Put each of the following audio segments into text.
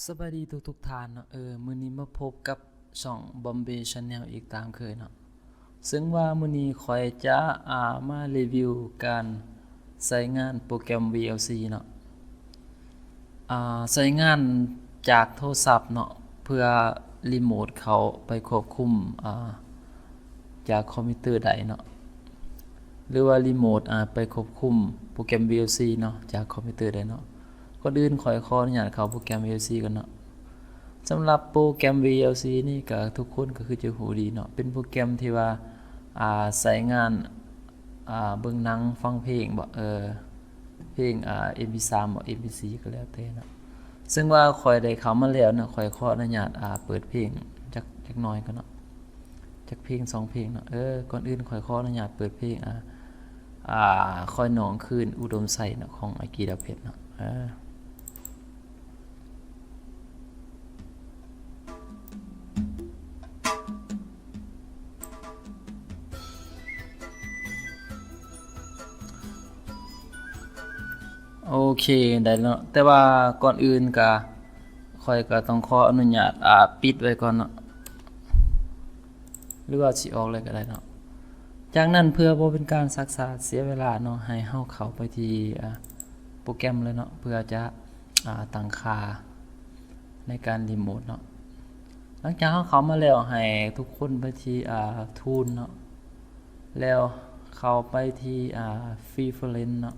ສະບາຍດີທຸກໆທ່ານເນາະ. ເອີ ມື້ນີ້ມາພົບກັບຊ່ອງ Bombay Channel ອີກຕາມເຄີຍເນາະ. ເຊິ່ງວ່າມື້ນີ້ຂ້ອຍຈະ ອ່າ ມາຣີວິວການໃຊ້ງານໂປຣແກຣມ VLC ເນາະ. ອ່າ ໃຊ້ງານຈາກໂທລະສັບເນາະ ເພື່ອຣີໂມດເຂົ້າໄປຄວບຄຸມ ອ່າ ຈາກຄອມພິວເຕີໄດ້ເນາະ ຫຼືວ່າຣີໂມດ ອ່າ ໄປຄວບຄຸມໂປຣແກຣມ VLC ເນາະ ຈາກຄອມພິວເຕີໄດ້ເນາະ. ກ່ອນອື່ນຂ້ອຍຂໍອະນຸຍາດເຂົ້າໂປຣແກຣມ VLC ກ່ອນເນາະ. ສຳລັບໂປຣແກຣມ VLC ນີ້ກະທຸກຄົນກະຄືຈະຮູ້ດີເນາະ ເປັນໂປຣແກຣມທີ່ວ່າ ອ່າ ໃຊ້ງານ ອ່າ ເບິ່ງໜັງ ຟັງເພງບໍ ເອີ ເພງ ອ່າ MP3 ບໍ MP4 ກໍແລ້ວແຕ່ເນາະ. ເຊິ່ງວ່າຂ້ອຍໄດ້ເຂົ້າມາແລ້ວເນາະ ຂ້ອຍຂໍອະນຸຍາດ ອ່າ ເປີດເພງຈັກ ຈັກໜ້ອຍກ່ອນເນາະ ຈັກເພງສອງເພງເນາະ. ເອີ ກ່ອນອື່ນຂ້ອຍຂໍອະນຸຍາດເປີດເພງ ອ່າ ອ່າ ຄອຍນ້ອງຄືນອຸດົມໄຊເນາະ ຂອງອາກີດາເພັດເນາະ. ເອີ ໂອເຄ ໄດ້ເນາະ. ແຕ່ວ່າກ່ອນອື່ນກະ ຂ້ອຍກະຕ້ອງຂໍອະນຸຍາດ ອ່າ ປິດໄວ້ກ່ອນເນາະ ຫຼືວ່າຊິອອກເລີຍກະໄດ້ເນາະ. ຈາກນັ້ນເພື່ອບໍ່ເປັນການຊັກຊ້າເສຍເວລາເນາະ ໃຫ້ເຮົາເຂົ້າໄປທີ່ ອ່າ ໂປຣແກຣມເລີຍເນາະ ເພື່ອຈະ ອ່າ ຕັ້ງຄ່າໃນການຣີໂມດເນາະ. ຫຼັງຈາກເຮົາເຂົ້າມາແລ້ວ ໃຫ້ທຸກຄົນໄປທີ່ ອ່າ Tool ເນາະ ແລ້ວເຂົ້າໄປທີ່ ອ່າ Preference ເນາະ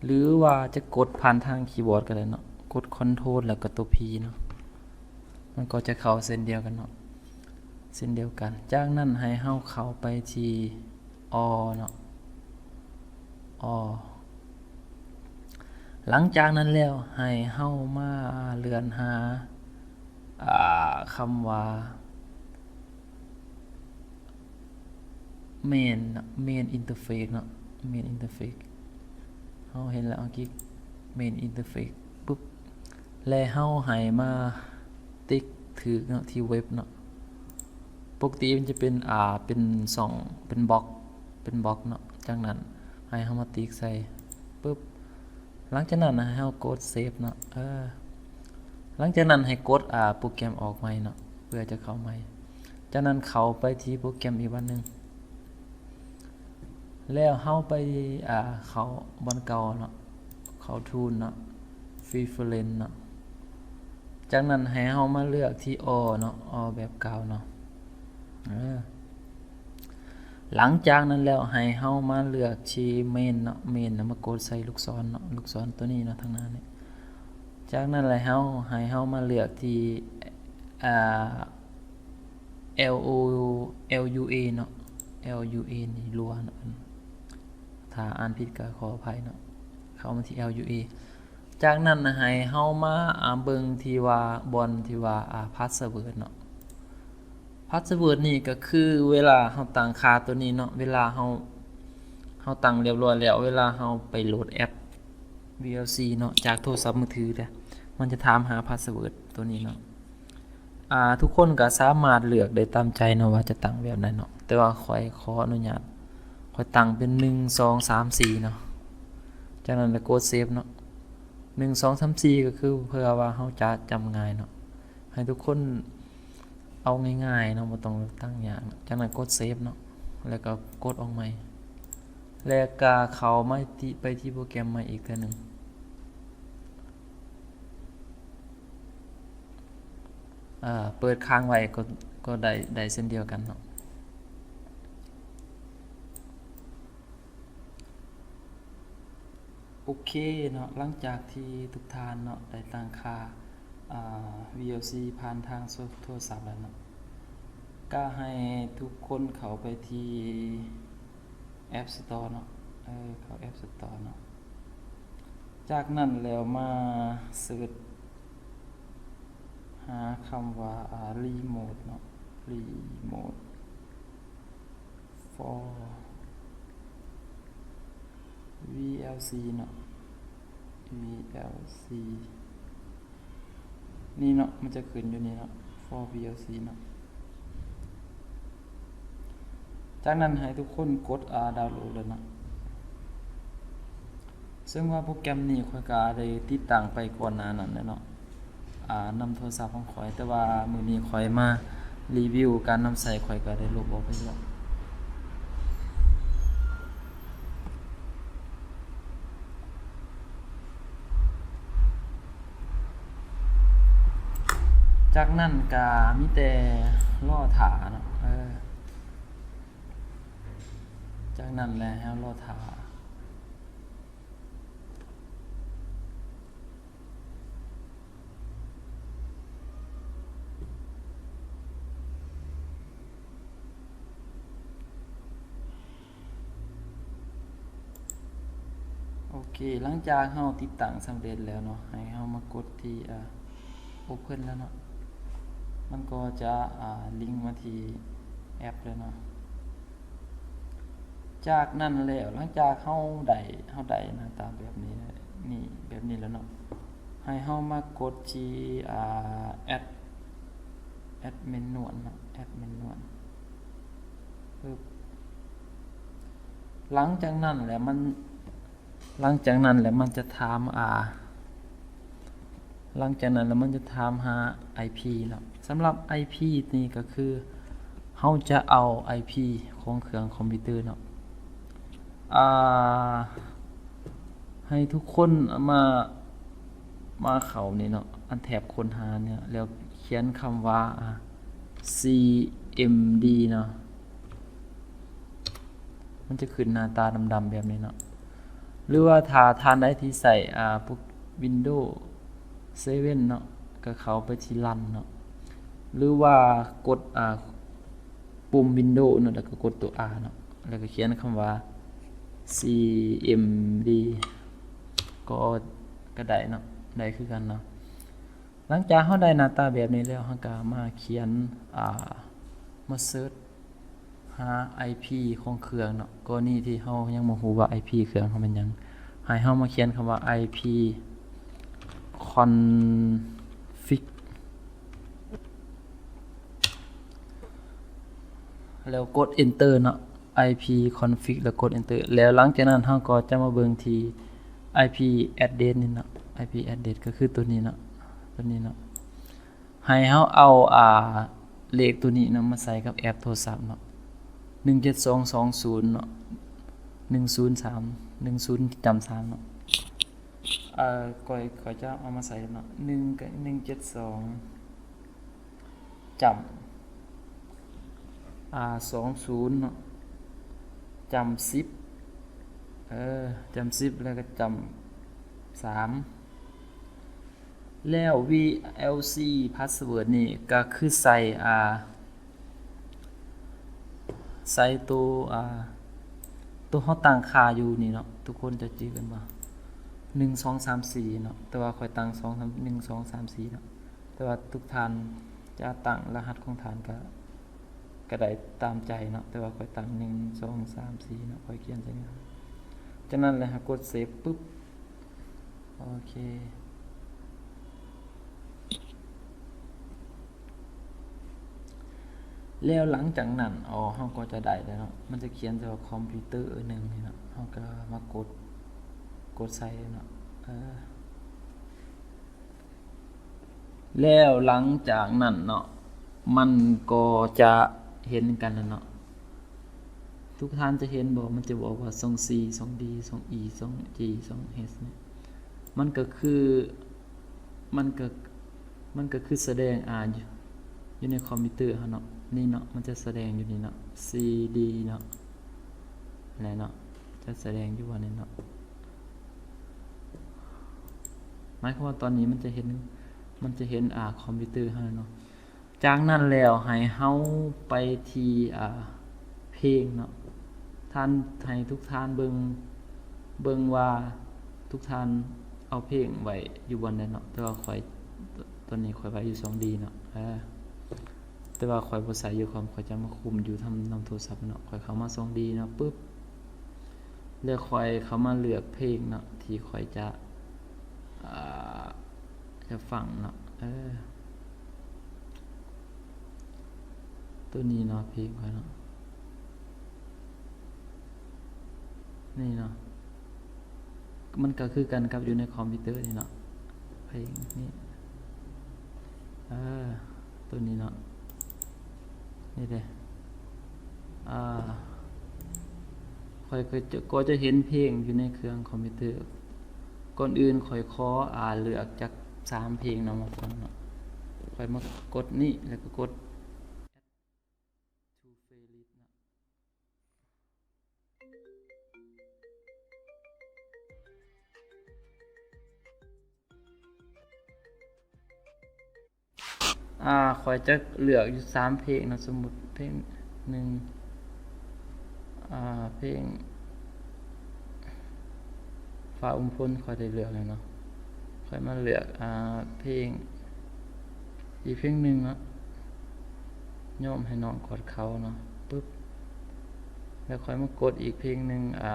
ຫຼືວ່າຈະກົດຜ່ານທາງຄີບອດກໍໄດ້ເນາະ ກົດ Control ແລ້ວກໍຕົວ P ເນາະ ມັນກໍຈະເຂົ້າເຊັ່ນດຽວກັນເນາະ ເຊັ່ນດຽວກັນ. ຈາກນັ້ນໃຫ້ເຮົາເຂົ້າໄປທີ່ All ເນາະ All. ຫຼັງຈາກນັ້ນແລ້ວໃຫ້ເຮົາມາເລື່ອນຫາ ອ່າ ຄຳວ່າ Main ເນາະ Main Interface ເນາະ Main Interface. ເຮົາເຫັນແລ້ວ ເຮົາຄລິກ Main Interface ປຶບ ແລະເຮົາໃຫ້ມາຕິກຖືກເນາະ ທີ່ Web ເນາະ. ປົກກະຕິມັນຈະເປັນ ອ່າ ເປັນຊ່ອງ ເປັນບລັອກ ເປັນບລັອກເນາະ. ຈາກນັ້ນໃຫ້ເຮົາມາຕິກໃສ່ປຶບ ຫຼັງຈາກນັ້ນໃຫ້ເຮົາກົດ Save ເນາະ ເອີ ຫຼັງຈາກນັ້ນໃຫ້ກົດ ອ່າ ໂປຣແກຣມອອກໃໝ່ເນາະ ເພື່ອຈະເຂົ້າໃໝ່. ຈາກນັ້ນເຂົ້າໄປທີ່ໂປຣແກຣມອີກບາດໜຶ່ງ ແລ້ວເຮົາໄປ ອ່າ ເຂົ້າບ່ອນເກົ່າເນາະ ເຂົ້າ Tool ເນາະ Preference ເນາະ. ຈາກນັ້ນໃຫ້ເຮົາມາເລືອກທີ່ All ເນາະ All ແບບເກົ່າເນາະ ເອີ. ຫຼັງຈາກນັ້ນແລ້ວໃຫ້ເຮົາມາເລືອກທີ່ Main ເນາະ Main ນະ ມາກົດໃສ່ລູກສອນເນາະ ລູກສອນໂຕນີ້ເນາະ ທາງໜ້ານີ້. ຈາກນັ້ນແລ້ວເຮົາ ໃຫ້ເຮົາມາເລືອກທີ່ ອ່າ L O L U A ເນາະ L U A ນີ້ Lua ເນາະ ຖ້າອ່ານຜິດກໍຂໍອະໄພເນາະ ເຂົ້າມາທີ່ L U A. ຈາກນັ້ນໃຫ້ເຮົາມາ ອ່າ ເບິ່ງທີ່ວ່າ ບ່ອນທີ່ວ່າ ອ່າ Password ເນາະ. Password ນີ້ກໍຄືເວລາເຮົາຕັ້ງຄ່າໂຕນີ້ເນາະ ເວລາເຮົາ ເຮົາຕັ້ງຮຽບຮ້ອຍແລ້ວ ເວລາເຮົາໄປໂຫຼດແອັບ VLC ເນາະ ຈາກໂທລະສັບມືຖືເດ້ ມັນຈະຖາມຫາ Password ໂຕນີ້ເນາະ. ອ່າ ທຸກຄົນກໍສາມາດເລືອກໄດ້ຕາມໃຈເນາະ ວ່າຈະຕັ້ງແບບໃດເນາະ ແຕ່ວ່າຂ້ອຍຂໍອະນຸຍາດ ຂ້ອຍຕັ້ງເປັນ ໜຶ່ງ ສອງ ສາມ ສີ່ ເນາະ. ຈາກນັ້ນແລ້ວກົດ Save ເນາະ ໜຶ່ງ ສອງ ສາມ ສີ່ ກໍຄືເພື່ອວ່າເຮົາຈະຈຳງ່າຍເນາະ ໃຫ້ທຸກຄົນເອົາງ່າຍໆເນາະ ບໍ່ຕ້ອງຕັ້ງຍາກເນາະ. ຈາກນັ້ນກົດ Save ເນາະ ແລ້ວກໍກົດອອກໃໝ່ ແລ້ວກໍເຂົ້າມາທີ່ ໄປທີ່ໂປຣແກຣມໃໝ່ອີກເທື່ອໜຶ່ງ. ເປີດຄ້າງໄວ້ກໍ ກໍໄດ້ ໄດ້ເຊັ່ນດຽວກັນເນາະ. ໂອເຄເນາະ ຫຼັງຈາກທີ່ທຸກທ່ານເນາະ ໄດ້ຕັ້ງຄ່າ ອ່າ VLC ຜ່ານທາງໂທລະສັບແລ້ວເນາະ ກະໃຫ້ທຸກຄົນເຂົ້າໄປທີ່ App Store ເນາະ ເອີ ເຂົ້າ App Store ເນາະ. ຈາກນັ້ນແລ້ວມາເສີດຫາຄຳວ່າ ອ່າ Remote ເນາະ Remote for VLC ເນາະ VLC ນີ້ເນາະ ມັນຈະຂຶ້ນຢູ່ນີ້ເນາະ for VLC ເນາະ. ຈາກນັ້ນໃຫ້ທຸກຄົນກົດ ອ່າ ດາວໂຫຼດເລີຍເນາະ. ເຊິ່ງວ່າໂປຣແກຣມນີ້ຂ້ອຍກະໄດ້ຕິດຕັ້ງໄປກ່ອນໜ້ານັ້ນແລ້ວເນາະ ອ່າ ນຳໂທລະສັບຂອງຂ້ອຍ, ແຕ່ວ່າມື້ນີ້ຂ້ອຍມາຣີວິວການນຳໃຊ້, ຂ້ອຍກໍໄດ້ລົບອອກໄປແລ້ວ. ຈາກນັ້ນກໍມີແຕ່ລໍຖ້າເນາະ, ເອີ ຈາກນັ້ນແຫຼະ ໃຫ້ເຮົາລໍຖ້າ. ໂອເຄ, ຫຼັງຈາກເຮົາຕິດຕັ້ງສຳເລັດແລ້ວເນາະ, ໃຫ້ເຮົາມາກົດທີ່ ອ່າ Open ແລ້ວເນາະ, ມັນກໍຈະ ອ່າ ລິງມາທີ່ແອັບແລ້ວເນາະ. ຈາກນັ້ນແລ້ວ ຫຼັງຈາກເຮົາໄດ້ ເຮົາໄດ້ໜ້າຕາແບບນີ້ ນີ້ ແບບນີ້ແລ້ວເນາະ, ໃຫ້ເຮົາມາກົດທີ່ ອ່າ Add Add Manual ເນາະ, Add Manual ປຶບ. ຫຼັງຈາກນັ້ນແຫຼະມັນ ຫຼັງຈາກນັ້ນແຫຼະມັນຈະຖາມ ອ່າ ຫຼັງຈາກນັ້ນແລ້ວມັນຈະຖາມຫາ IP ເນາະ. ສຳລັບ IP ນີ້ກໍຄືເຮົາຈະເອົາ IP ຂອງເຄື່ອງຄອມພິວເຕີເນາະ. ອ່າ ໃຫ້ທຸກຄົນມາ ມາເຂົ້ານີ້ເນາະ, ອັນແຖບຄົ້ນຫານີ້ ແລ້ວຂຽນຄຳວ່າ ອ່າ CMD ເນາະ. ມັນຈະຂຶ້ນໜ້າຕາດຳໆແບບນີ້ເນາະ, ຫຼືວ່າຖ້າທ່ານໃດທີ່ໃຊ້ ອ່າ ພວກ Windows ເຊເວັນເນາະ ກໍເຂົ້າໄປທີ່ Run ເນາະ, ຫຼືວ່າກົດ ອ່າ ປຸ່ມ Windows ເນາະ ແລ້ວກໍກົດຕົວ R ເນາະ, ແລ້ວກໍຂຽນຄຳວ່າ CMD ກໍ ກໍໄດ້ເນາະ, ໄດ້ຄືກັນເນາະ. ຫຼັງຈາກເຮົາໄດ້ໜ້າຕາແບບນີ້ແລ້ວ ເຮົາກໍມາຂຽນ ອ່າ ມາເສີດຫາ IP ຂອງເຄື່ອງເນາະ, ກໍລະນີທີ່ເຮົາຍັງບໍ່ຮູ້ວ່າ IP ເຄື່ອງເຮົາແມ່ນຫຍັງ, ໃຫ້ເຮົາມາຂຽນຄຳວ່າ IP config ແລ້ວກົດ Enter ເນາະ, IP config ແລ້ວກົດ Enter. ແລ້ວຫຼັງຈາກນັ້ນເຮົາກໍຈະມາເບິ່ງທີ່ IP address ນີ້ເນາະ, IP address ກໍຄືຕົວນີ້ເນາະ, ຕົວນີ້ເນາະ. ໃຫ້ເຮົາເອົາ ອ່າ ເລກຕົວນີ້ເນາະ ມາໃສ່ກັບແອັບໂທລະສັບເນາະ, ໜຶ່ງເຈັດສອງສອງສູນເນາະ, ໜຶ່ງສູນສາມ ໜຶ່ງສູນຈ້ຳສາມເນາະ. ເອີ ຂ້ອຍ ຂ້ອຍຈະເອົາມາໃສ່ເນາະ, ໜຶ່ງ ໜຶ່ງເຈັດສອງ ຈ້ຳ ອ່າ ສອງສູນເນາະ, ຈ້ຳສິບ ເອີ ຈ້ຳສິບ ແລ້ວກໍຈ້ຳສາມ. ແລ້ວ VLC password ນີ້ກໍຄືໃສ່ ອ່າ ໃສ່ໂຕ ອ່າ ໂຕເຮົາຕັ້ງຄ່າຢູ່ນີ້ເນາະ, ທຸກຄົນຈະຈື່ກັນບໍ່ ໜຶ່ງ ສອງ ສາມ ສີ່ເນາະ, ແຕ່ວ່າຂ້ອຍຕັ້ງ ສອງ ສາມ ໜຶ່ງ ສອງ ສາມ ສີ່ເນາະ, ແຕ່ວ່າທຸກທ່ານຈະຕັ້ງລະຫັດຂອງທ່ານກໍ ກໍໄດ້ຕາມໃຈເນາະ, ແຕ່ວ່າຂ້ອຍຕັ້ງ ໜຶ່ງ ສອງ ສາມ ສີ່ເນາະ, ຂ້ອຍຂຽນໃສ່ນີ້. ຈາກນັ້ນແລ້ວເຮົາກົດ Save ປຶບ, ໂອເຄ. ແລ້ວຫຼັງຈາກນັ້ນ ອໍ ເຮົາກໍຈະໄດ້ແລ້ວເນາະ, ມັນຈະຂຽນໃສ່ວ່າຄອມພິວເຕີໜຶ່ງນີ້ເນາະ, ເຮົາກໍມາກົດ ກົດໃສ່ເນາະ, ເອີ. ແລ້ວຫຼັງຈາກນັ້ນເນາະ ມັນກໍຈະເຫັນກັນແລ້ວເນາະ. ທຸກທ່ານຈະເຫັນບໍ່ ມັນຈະບອກວ່າຊ່ອງ C ຊ່ອງ D ຊ່ອງ E ຊ່ອງ G ຊ່ອງ H ນີ້ ມັນກໍຄື ມັນກໍ ມັນກໍຄືສະແດງ ອ່າ ຢູ່ໃນຄອມພິວເຕີເຮົາເນາະ, ນີ້ເນາະ ມັນຈະສະແດງຢູ່ນີ້ເນາະ C D ເນາະ, ແຫຼະເນາະ ຈະສະແດງຢູ່ບ່ອນນີ້ເນາະ. ໝາຍຄວາມວ່າຕອນນີ້ມັນຈະເຫັນ ມັນຈະເຫັນ ອ່າ ຄອມພິວເຕີເຮົາແລ້ວເນາະ. ຈາກນັ້ນແລ້ວໃຫ້ເຮົາໄປທີ່ ອ່າ ເພງເນາະ, ທ່ານ ໃຫ້ທຸກທ່ານເບິ່ງ ເບິ່ງວ່າທຸກທ່ານເອົາເພງໄວ້ຢູ່ບ່ອນໃດເນາະ, ແຕ່ວ່າຂ້ອຍ ຕອນນີ້ຂ້ອຍໄວ້ຢູ່ຊ່ອງ D ເນາະ, ເອີ ແຕ່ວ່າຂ້ອຍບໍ່ໃສ່ຢູ່ຄອມ, ຂ້ອຍຈະມາຄຸມຢູ່ນຳ ນຳໂທລະສັບເນາະ. ຂ້ອຍເຂົ້າມາຊ່ອງ D ເນາະ ປຶບ ແລ້ວຂ້ອຍເຂົ້າມາເລືອກເພງເນາະ ທີ່ຂ້ອຍຈະ ອ່າ ຈະຟັງເນາະ, ເອີ ຕົວນີ້ເນາະ ເພງຂ້ອຍເນາະ, ນີ້ເນາະ. ມັນກໍຄືກັນກັບຢູ່ໃນຄອມພິວເຕີນີ້ເນາະ, ເພງນີ້ ເອີ ໂຕນີ້ເນາະ ນີ້ເດ້ ອ່າ ຂ້ອຍກໍຈະ ກໍຈະເຫັນເພງຢູ່ໃນເຄື່ອງຄອມພິວເຕີ. ກ່ອນອື່ນຂ້ອຍຂໍ ອ່າ ເລືອກຈັກສາມເພງນຳມາກ່ອນເນາະ. ຂ້ອຍມາກົດນີ້ ແລ້ວກໍກົດ Add to Playlist ເນາະ. ອ່າ ຂ້ອຍຈະເລືອກຢູ່ສາມເພງເນາະ. ສົມມຸດເພງໜຶ່ງ ອ່າ ເພງຟ້າອຸມຝົນ ຂ້ອຍໄດ້ເລືອກແລ້ວເນາະ. ຂ້ອຍມາເລືອກ ອ່າ ເພງ ອີກເພງໜຶ່ງເນາະ ຍອມໃຫ້ນ້ອງກອດເຂົາເນາະ ປຶບ ແລ້ວຂ້ອຍມາກົດອີກເພງໜຶ່ງ ອ່າ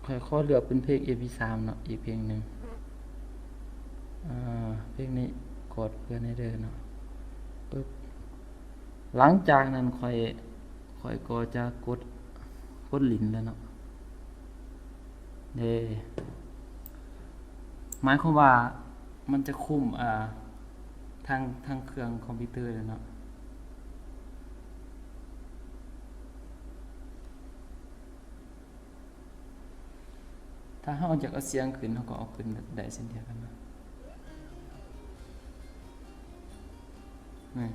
ຂ້ອຍຂໍເລືອກເປັນເພງ ເອ ພີ ສາມເນາະ ອີກເພງໜຶ່ງ ອ່າ ເພງນີ້ ກອດເພື່ອນໃຫ້ເດີເນາະ ປຶບ. ຫຼັງຈາກນັ້ນຂ້ອຍ ຂ້ອຍກໍຈະກົດ ກົດຫຼິ້ນແລ້ວເນາະ ເດ້ ໝາຍຄວາມວ່າມັນຈະຄຸມ ອ່າ ທັງ ທັງເຄື່ອງຄອມພິວເຕີແລ້ວເນາະ. ຖ້າເຮົາຢາກເອົາສຽງຂຶ້ນ ເຮົາກໍເອົາຂຶ້ນໄດ້ເຊັ່ນດຽວກັນເນາະ ນີ້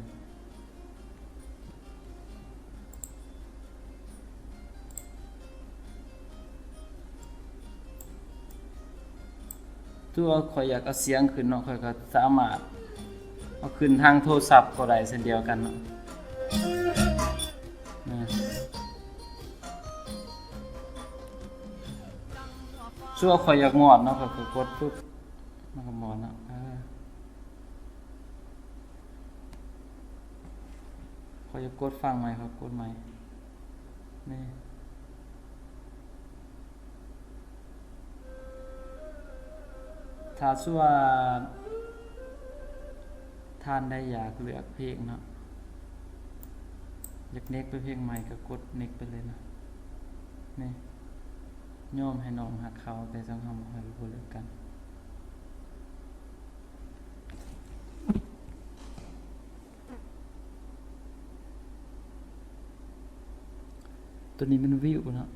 ຄືວ່າຂ້ອຍຢາກເອົາສຽງຂຶ້ນເນາະ ຂ້ອຍກໍສາມາດເອົາຂຶ້ນທາງໂທລະສັບກໍໄດ້ເຊັ່ນດຽວກັນເນາະ ນີ້. ສ່ວນຂ້ອຍຢາກມອດເນາະ ຂ້ອຍກໍກົດປຶບ ມັນກໍມອດເນາະ ເອີ ຂ້ອຍຢາກກົດຟັງໃໝ່ ຂ້ອຍກົດໃໝ່ ນີ້. ຖ້າສົມມຸດວ່າທ່ານໃດຢາກເລືອກເພງເນາະ ຢາກເນັກໄປເພງໃໝ່ ກໍກົດເນັກໄປເລີຍເນາະ ນີ້ ຍອມໃຫ້ນ້ອງຮັກເຂົາ ແຕ່ຈັ່ງເຮົາ ເຮົາບໍ່ເລີກກັນ. ໂຕນີ້ແມ່ນວິວເນາະ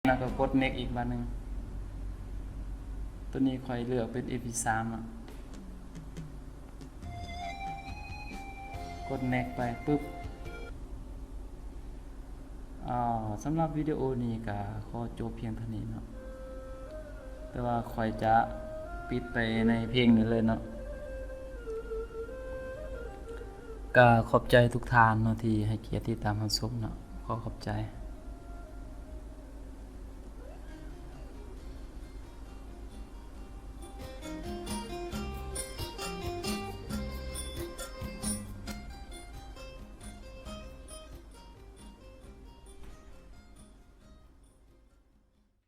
ແລ້ວກໍກົດເນັກອີກບາດໜຶ່ງ ໂຕນີ້ຂ້ອຍເລືອກເປັນ ເອ ພີ ສາມເນາະ ກົດເນັກໄປປຶບ ອ່າ ສຳລັບວິດີໂອນີ້ກໍຂໍຈົບພຽງເທົ່ານີ້ເນາະ ແຕ່ວ່າຂ້ອຍຈະປິດໄປໃນເພງນີ້ເລີຍເນາະ ກໍຂອບໃຈທຸກທ່ານເນາະ ທີ່ໃຫ້ກຽດຕິດຕາມຮັບຊົມເນາະ ຂໍຂອບໃຈ.